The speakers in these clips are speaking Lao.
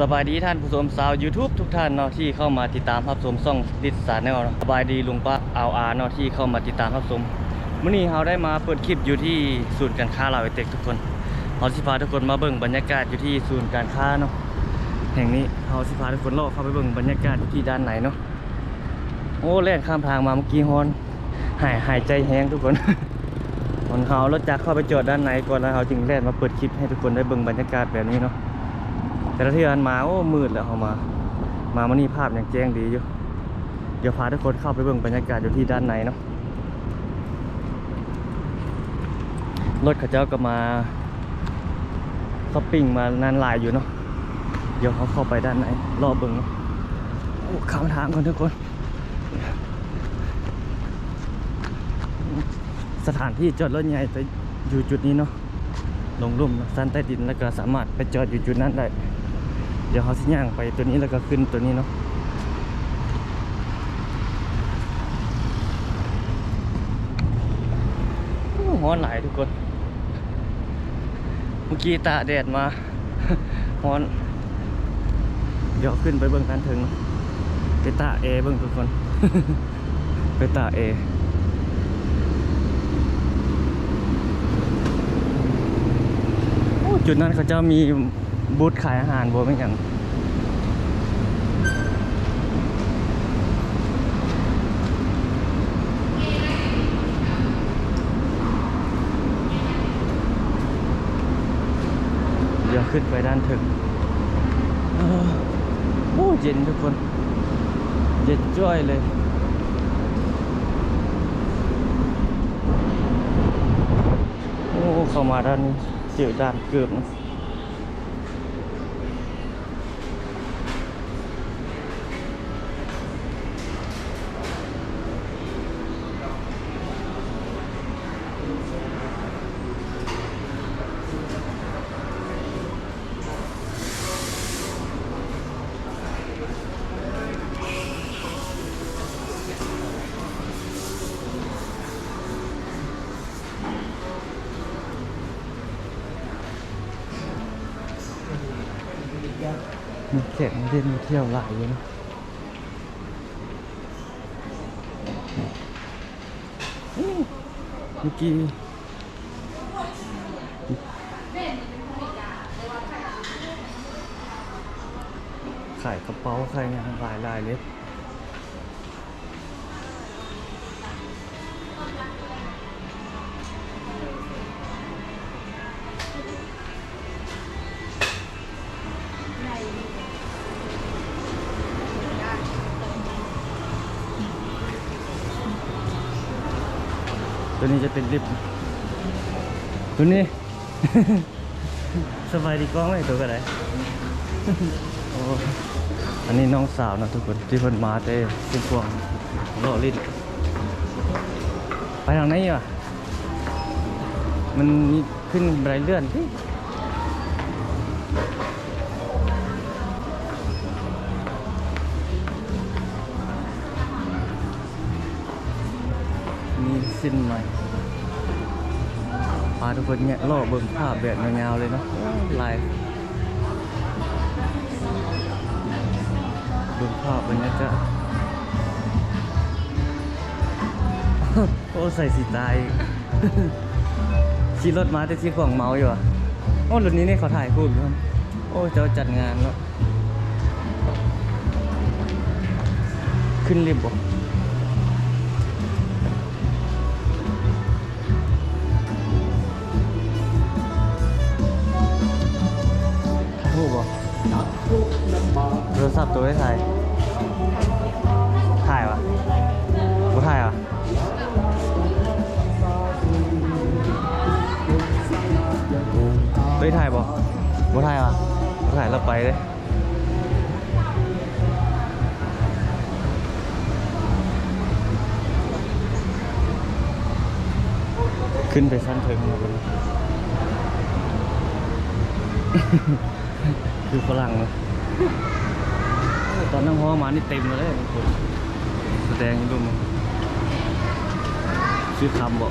ສະບາຍດີທ່ານຜູ້ຊົມຊາວຢູທູບທຸກທ່ານເນາະ ທີ່ເຂົ້າມາຕິດຕາມຮັບຊົມຊ່ອງລິດຊາແນລເນາະ. ສະບາຍດີລຸງປ້າອາວອາເນາະ ທີ່ເຂົ້າມາຕິດຕາມຮັບຊົມ. ມື້ນີ້ເຮົາໄດ້ມາເປີດຄລິບຢູ່ທີ່ສູນການຄ້າລາວໄອເຕັກທຸກຄົນ. ເຮົາຊິພາທຸກຄົນມາເບິ່ງບັນຍາກາດຢູ່ທີ່ສູນການຄ້າເນາະ ແຫ່ງນີ້. ເຮົາຊິພາທຸກຄົນເລາະເຂົ້າໄປເບິ່ງບັນຍາກາດຢູ່ທີ່ດ້ານໃນເນາະ. ໂອ້ ແລ່ນຂ້າມທາງມາເມື່ອກີ້ຮ້ອນ ຫາຍ ຫາຍໃຈແຮງທຸກຄົນ. ເຮົາເອົາລົດຈັກເຂົ້າໄປຈອດດ້ານໃນກ່ອນ ແລ້ວເຮົາຈຶ່ງແລ່ນມາເປີດຄລິບໃຫ້ທຸກຄົນໄດ້ເບິ່ງບັນຍາກາດແບບນີ້ເນາະ. ແຕ່ລະເທື່ອຫັ້ນມາ ໂອ້ ມືດແລ້ວເຮົາມາ ມາມື້ນີ້ພາບຍັງແຈ້ງດີຢູ່. ດຽວພາທຸກຄົນເຂົ້າໄປເບິ່ງບັນຍາກາດຢູ່ທີ່ດ້ານໃນເນາະ. ລົດເຂົາເຈົ້າກໍມາຊັອບປິງມານັ້ນຫຼາຍຢູ່ເນາະ. ດຽວເຮົາເຂົ້າໄປດ້ານໃນເລາະເບິ່ງເນາະ. ໂອ້ ຂ້າມທາງກ່ອນທຸກຄົນ. ສະຖານທີ່ຈອດລົດໃຫຍ່ຈະຢູ່ຈຸດນີ້ເນາະ ລົງລຸ່ມເນາະ ຊັ້ນໃຕ້ດິນ ແລ້ວກໍສາມາດໄປຈອດຢູ່ຈຸດນັ້ນໄດ້. ດຽວເຮົາຊິຍ່າງໄປຕົວນີ້ ແລ້ວກໍຂຶ້ນຕົວນີ້ເນາະ. ໂອ້ ຮ້ອນຫຼາຍທຸກຄົນ ເມື່ອກີ້ຕາກແດດມາ ຮ້ອນ. ດຽວຂຶ້ນໄປເບິ່ງດ້ານເທິງ ໄປຕາກແອເບິ່ງທຸກຄົນ ໄປຕາກແອ. ໂອ້ ຈຸດນັ້ນເຂົາເຈົ້າມີບູດຂາຍອາຫານບໍ່ ແມ່ນຫຍັງ? ດຽວຂຶ້ນໄປດ້ານເທິງ. ໂອ້ ເຢັນທຸກຄົນ ເຢັນຈ້ອຍເລີຍ. ໂອ້ ເຂົ້າມາດ້ານນີ້ ເຈີດ່ານເກີບ. ມີແຂກມາຫຼິ້ນມາທ່ຽວຫຼາຍຢູ່ເນາະ. ໂອ້ ເມື່ອກີ້ຂາຍກະເປົາ ຂາຍຫຍັງຫຼາຍໆເລີຍ. ຕົວນີ້ຈະເປັນລິບ ຕົວນີ້. ສະບາຍດີກ້ອງເອີຍ ໂຕກໍໄດ້. ໂອ້ ອັນນີ້ນ້ອງສາວເນາະທຸກຄົນ ທີ່ເພິ່ນມາແຕ່ຊຽງຂວາງ ເລາະຫຼິ້ນ. ໄປທາງໃນຫວາ? ມັນມີຂຶ້ນບັນໄດເລື່ອນຕິ. ມີເສັ້ນໃໝ່ ພາທຸກຄົນເລາະເບິ່ງພາບແບບຍາວໆເລີຍເນາະ. ໂອ້ ຫຼາຍ ເບິ່ງພາບບັນຍາກາດ. ໂອ້ ໃສ່ສີຕາອີກ. ຂີ່ລົດມາແຕ່ຊຽງຂວາງເມົາຢູ່ຫວາ? ໂອ້ ລຸ້ນນີ້ນີ້ເຂົາຖ່າຍຮູບຢູ່. ໂອ້ ເຈົ້າຈັດງານເນາະ. ຂຶ້ນລິບບໍ່? ຮູ້ບໍ່? ໂທລະສັບໂຕໄດ້ຖ່າຍ? ຖ່າຍຫວາ? ບໍ່ຖ່າຍຫວາ? ໄດ້ຖ່າຍບໍ່? ບໍ່ຖ່າຍຫວາ? ບໍ່ຖ່າຍລະໄປເດ້. ຂຶ້ນໄປຊັ້ນເທິງແລ້ວ ຄືຝຣັ່ງເນາະ. ຕອນນັກຮ້ອງມານີ້ເຕັມເລີຍເດ້ ຄົນສະແດງຢູ່ລຸ່ມ ຊື້ຄຳບໍ?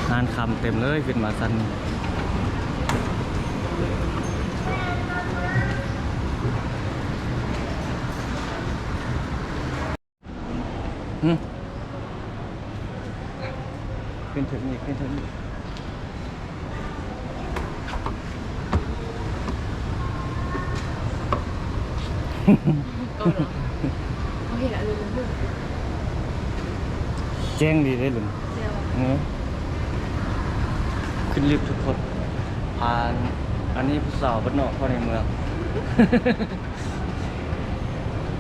ຮ້ານຄຳເຕັມເລີຍ ຂຶ້ນມາຊັ້ນ. ຫຶ ຂຶ້ນເທິງອີກ ຂຶ້ນເທິງອີກ. ແຈ້ງດີເດ້ລຸງ. ເອີ ຂຶ້ນລິບທຸກຄົນ. ຜ່ານ ອັນນີ້ຜູ້ສາວບ້ານນອກເຂົ້າໃນເມືອງ.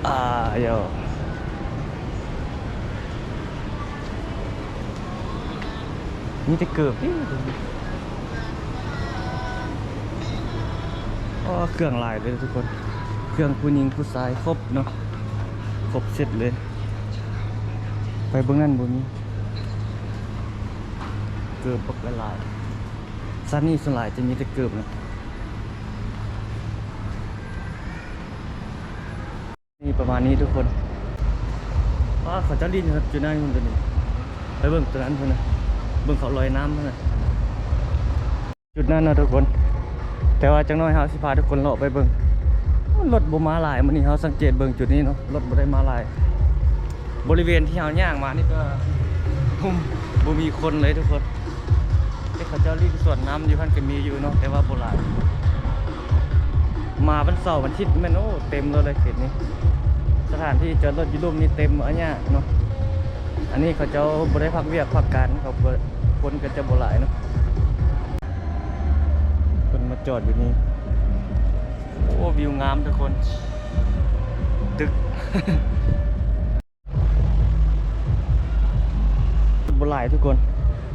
ອາ ໂຢ ມີແຕ່ເກີບຕິ. ໂອ້ ເຄື່ອງຫຼາຍເລີຍທຸກຄົນ. ເຄື່ອງຜູ້ຍິງຜູ້ຊາຍຄົບເນາະ, ຄົບເຊັດເລີຍ. ໄປເບິ່ງນັ້ນບໍ່ມີ. ເກີບບັກຫຼາຍໆ. ຊັ້ນນີ້ສ່ວນຫຼາຍຈະມີແຕ່ເກີບເນາະ. ນີ້ປະມານນີ້ທຸກຄົນ. ວ້າ ເຂົາເຈົ້າຫຼິ້ນຢູ່ຈຸດນັ້ນພຸ້ນ ຈຸດນີ້. ໄປເບິ່ງຈຸດນັ້ນພຸ້ນນະ, ເບິ່ງເຂົາລອຍນ້ຳພຸ້ນນະ ຈຸດນັ້ນນະທຸກຄົນ. ແຕ່ວ່າຈັກໜ້ອຍເຮົາຊິພາທຸກຄົນເລາະໄປເບິ່ງ. ໂອ້ ລົດບໍ່ມາຫຼາຍມື້ນີ້, ເຮົາສັງເກດເບິ່ງຈຸດນີ້ເນາະ, ລົດບໍ່ໄດ້ມາຫຼາຍ. ບໍລິເວນທີ່ເຮົາຍ່າງມານີ້ກໍ ບໍ່ມີຄົນເລີຍທຸກຄົນ. ເຂົາເຈົ້າຫຼິ້ນສວນນ້ຳຢູ່ຫັ້ນກໍມີຢູ່ເນາະ, ແຕ່ວ່າບໍ່ຫຼາຍ. ມາວັນເສົາວັນອາທິດແມ່ນ ໂອ້ ເຕັມໂລດເລີຍເຂດນີ້. ສະຖານທີ່ຈອດລົດຢູ່ລຸ່ມນີ້ເຕັມອາຍະເນາະ. ອັນນີ້ເຂົາເຈົ້າບໍ່ໄດ້ພັກວຽກພັກການ, ເຂົາ ຄົນກໍຈະບໍ່ຫຼາຍເນາະ. ເພິ່ນມາຈອດຢູ່ນີ້. ໂອ້ ວິວງາມທຸກຄົນ, ຕຶກ ບໍ່ຫຼາຍທຸກຄົນ.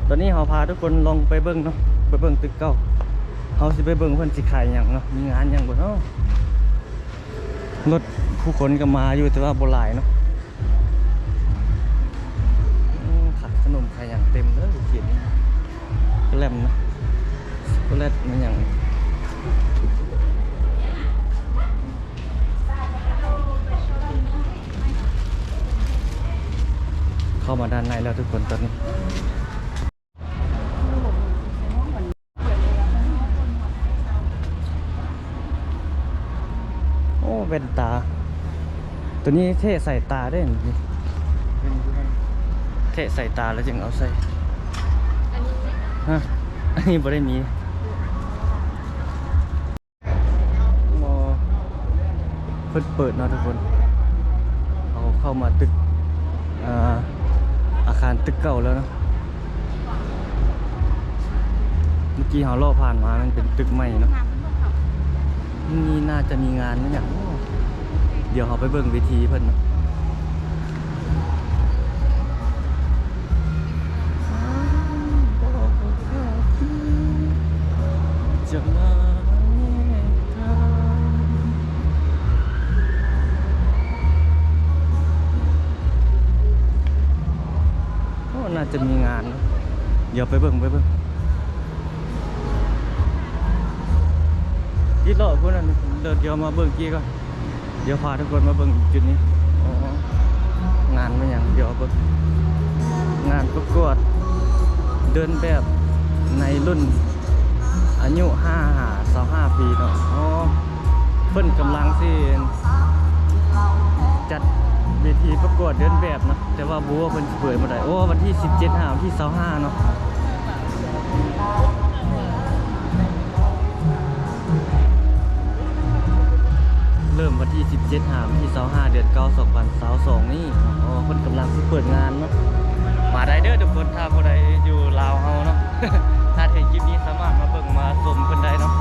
ຕອນນີ້ເຮົາພາທຸກຄົນລອງໄປເບິ່ງເນາະ, ໄປເບິ່ງຕຶກເກົ່າ. ເຮົາຊິໄປເບິ່ງເພິ່ນຊິຂາຍຫຍັງເນາະ, ມີງານຫຍັງບໍ່ເນາະ. ລົດຜູ້ຄົນກໍມາຢູ່ ແຕ່ວ່າບໍ່ຫຼາຍເນາະ. ອືມ ຂາຍຂະໜົມຂາຍຫຍັງເຕັມເລີຍເຂດນີ້. ແກລັມນະ ຊັອກໂກແລັດ ແມ່ນຫຍັງ. ເຂົ້າມາດ້ານໃນແລ້ວທຸກຄົນຕອນນີ້. ໂອ້ ແວ່ນຕາ ໂຕນີ້ແທະສາຍຕາເດ້ນີ້, ແທະສາຍຕາແລ້ວຈຶ່ງເອົາໃສ່. ຮະ ອັນນີ້ບໍ່ໄດ້ມີ. ບໍ່ ເພິ່ນເປີດເນາະທຸກຄົນ. ເຮົາເຂົ້າມາຕຶກ ອາ ອາຄານຕຶກເກົ່າແລ້ວເນາະ. ເມື່ອກີ້ເຮົາເລາະຜ່ານມາ ມັນເປັນຕຶກໃໝ່ເນາະ. ນີ້ໜ້າຈະມີງານແມ່ນຫຍັງ. ດຽວເຮົາໄປເບິ່ງເວທີເພິ່ນເນາະ. ໂອ້ ໜ້າຈະມີງານເນາະ. ດຽວໄປເບິ່ງ ໄປເບິ່ງ. ກິນເລາະພຸ້ນນະ, ດຽວມາເບິ່ງກີ້ກ່ອນ. ດຽວພາທຸກຄົນມາເບິ່ງຈຸດນີ້. ອໍ ງານແມ່ນຫຍັງ? ດຽວເບິ່ງ ງານປະກວດເດີນແບບໃນລຸ້ນອາຍຸຫ້າຫາຊາວຫ້າປີເນາະ. ອໍ ເພິ່ນກຳລັງຊິຈັດເວທີປະກວດເດີນແບບເນາະ, ແຕ່ວ່າບໍ່ຮູ້ວ່າເພິ່ນຊິເປີດມື້ໃດ. ໂອ້ ວັນທີສິບເຈັດຫາວັນທີຊາວຫ້າເນາະ. ເລີ່ມວັນທີສິບເຈັດຫາວັນທີຊາວຫ້າ ເດືອນເກົ້າ ສອງພັນຊາວສອງນີ້. ອໍ ເພິ່ນກຳລັງຊິເປີດງານເນາະ. ມາໄດ້ເດີທຸກຄົນ ຖ້າຜູ້ໃດຢູ່ລາວເຮົາເນາະ, ຖ້າເຫັນຄລິບນີ້ສາມາດມາເບິ່ງມາຊົມເພິ່ນໄດ້ເນາະ.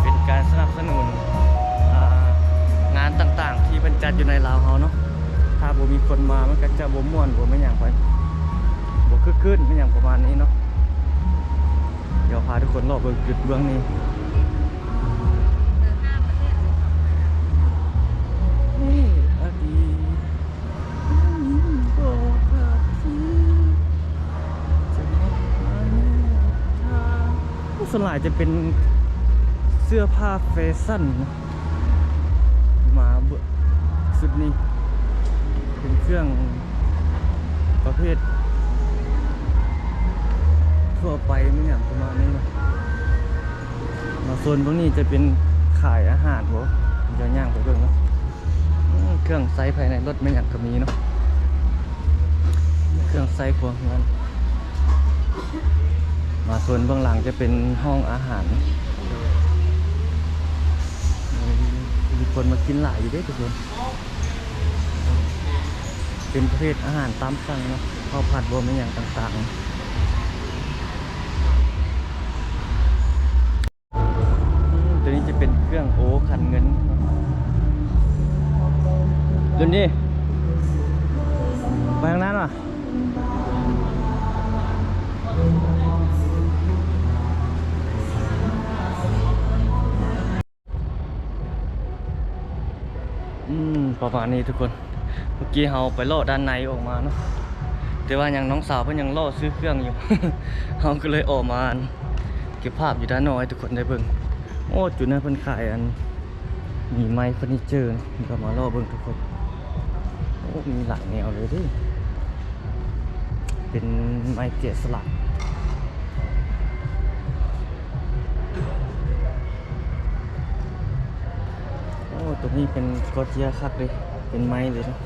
ເປັນການສະໜັບສະໜູນ ອາ ງານຕ່າງໆທີ່ເພິ່ນຈັດຢູ່ໃນລາວເຮົາເນາະ. ຖ້າບໍ່ມີຄົນມາ ມັນກໍຈະບໍ່ມ່ວນ ບໍ່ແມ່ນຫຍັງໄປ ບໍ່ຄຶກຄື້ນ ແມ່ນຫຍັງປະມານນີ້ເນາະ. ດຽວພາທຸກຄົນເລາະເບິ່ງຈຸດເບື້ອງນີ້. ນີ້ອະດີດ ບໍ່ຄັກຄື ຈະມາແນວທາງ. ສ່ວນຫຼາຍຈະເປັນເສື້ອຜ້າແຟຊັນເນາະ. ມາເບິ່ງຊຸດນີ້ ເປັນເຄື່ອງປະເພດທົ່ວໄປ ແມ່ນຫຍັງປະມານນີ້ເນາະ. ມາໂຊນເບິ່ງນີ້ຈະເປັນຂາຍອາຫານບໍ? ດຽວຍ່າງໄປເບິ່ງເນາະ. ອືມ ເຄື່ອງໃຊ້ພາຍໃນລົດແມ່ນຫຍັງກໍມີເນາະ. ເຄື່ອງໃຊ້ຄົວເຮືອນ. ມາໂຊນເບື້ອງຫຼັງຈະເປັນຫ້ອງອາຫານ. ມີຄົນມາກິນຫຼາຍຢູ່ເດ້ທຸກຄົນ. ເປັນປະເພດອາຫານຕາມສັ່ງເນາະ, ເຂົ້າຜັດບໍ່ແມ່ນຫຍັງຕ່າງໆ. ອືມ ຕົວນີ້ຈະເປັນເຄື່ອງໂອຄັນເງິນເນາະ. ລຸ້ນນີ້ ໄປທາງນັ້ນຫວາ? ອືມ ປະມານນີ້ທຸກຄົນ. ເມື່ອກີ້ເຮົາໄປເລາະດ້ານໃນອອກມາເນາະ, ແຕ່ວ່າຍັງ ນ້ອງສາວເພິ່ນຍັງເລາະຊື້ເຄື່ອງຢູ່ ເຮົາກໍເລີຍອອກມາ ອັນ ເກັບພາບຢູ່ດ້ານນອກໃຫ້ທຸກຄົນໄດ້ເບິ່ງ. ໂອ້ ຈຸດນັ້ນເພິ່ນຂາຍ ອັນ ມີໄມ້ເຟີນີເຈີເນາະ, ກໍມາເລາະເບິ່ງທຸກຄົນ. ໂອ້ ມີຫຼາຍແນວເລີຍເດ້. ເປັນໄມ້ແກະສະຫຼັກ. ໂອ້ ຕົວນີ້ເປັນກອເຈຍຄັກເດ້, ເປັນໄມ້ເລີຍເນາະ,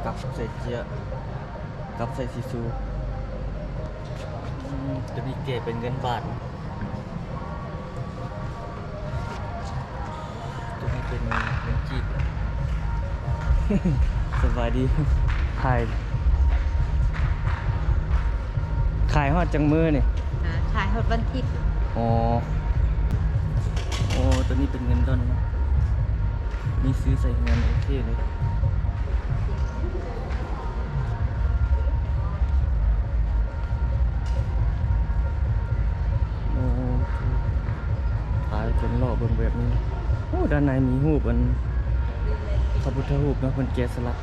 ກັບໃສ່ເຈຍ ກັບໃສ່ຊີຊູ. ອືມ ຕົວນີ້ແກະເປັນເງິນບາດ. ຕົວນີ້ເປັນເງິນກີບ. ສະບາຍດີ. ຂາຍ ຂາຍຮອດຈັກມື້ນີ້? ອ່າ ຂາຍຮອດວັນທິດ. ອໍ ໂອ້ ຕົວນີ້ເປັນເງິນດອນເນາະ, ມີຊື້ໃສ່ເຮືອນໂອເຄເລີຍ. ໂອ້ ພາທຸກຄົນເລາະເບິ່ງແບບນີ້. ໂອ້ ດ້ານໃນມີຮູບ ອັນ ພະພຸດທະຮູບເນາະ, ເພິ່ນແກະສະຫຼັກ.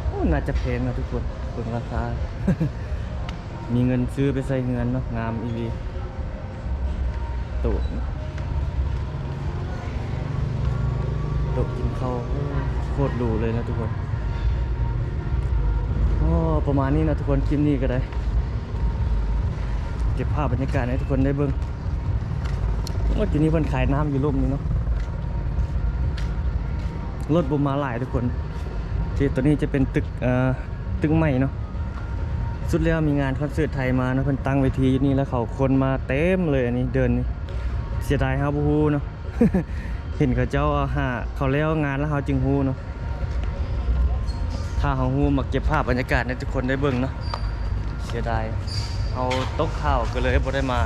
ໂອ້ ໜ້າຈະແພງນະທຸກຄົນ, ເບິ່ງລາຄາ. ມີເງິນຊື້ໄປໃສ່ເຮືອນເນາະ, ງາມອີ່ຫຼີ. ໂຕະ ໂຕະກິນເຂົ້າ ໂຄດຫຼູເລີຍນະທຸກຄົນ. ໂອ້ ປະມານນີ້ນະທຸກຄົນ, ຄລິບນີ້ກໍໄດ້ເກັບພາບບັນຍາກາດໃຫ້ທຸກຄົນໄດ້ເບິ່ງ. ໂອ້ ຈຸດນີ້ເພິ່ນຂາຍນ້ຳຢູ່ລຸ່ມນີ້ເນາະ, ລົດບໍ່ມາຫຼາຍທຸກຄົນ. ທີ່ຕົວນີ້ຈະເປັນຕຶກ ເອີ ຕຶກໃໝ່ເນາະ. ສຸດແລ້ວມີງານຄອນເສີດໄທມາເນາະ, ເພິ່ນຕັ້ງເວທີຢູ່ນີ້ ແລ້ວເຂົາຄົນມາເຕັມເລີຍ. ອັນນີ້ເດີ່ນນີ້ ເສຍດາຍເຮົາບໍ່ຮູ້ເນາະ, ເຫັນເຂົາເຈົ້າຫາ ເຂົາແລ້ວງານແລ້ວເຮົາຈຶ່ງຮູ້ເນາະ. ຖ້າເຮົາຮູ້ ມາເກັບພາບບັນຍາກາດໃຫ້ທຸກຄົນໄດ້ເບິ່ງເນາະ. ເສຍດາຍເຮົາຕົກຂ່າວກໍເລີຍບໍ່ໄດ້ມາ.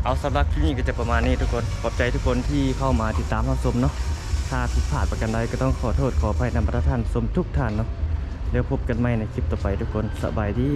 ເອົາ ສຳລັບຄລິບນີ້ກໍຈະປະມານນີ້ທຸກຄົນ. ຂອບໃຈທຸກຄົນທີ່ເຂົ້າມາຕິດຕາມຮັບຊົມເນາະ. ຖ້າຜິດພາດປະການໃດກໍຕ້ອງຂໍໂທດຂໍອະໄພນຳບັນດາທ່ານຜູ້ຊົມທຸກທ່ານເນາະ. ແລ້ວພົບກັນໃໝ່ໃນຄລິບຕໍ່ໄປທຸກຄົນ. ສະບາຍດີ.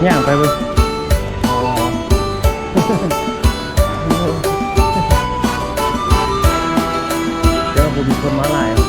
ຍ່າງໄປເບິ່ງ. ອໍ ແຕ່ວ່າບໍ່ມີຄົນມາຫຼາຍ.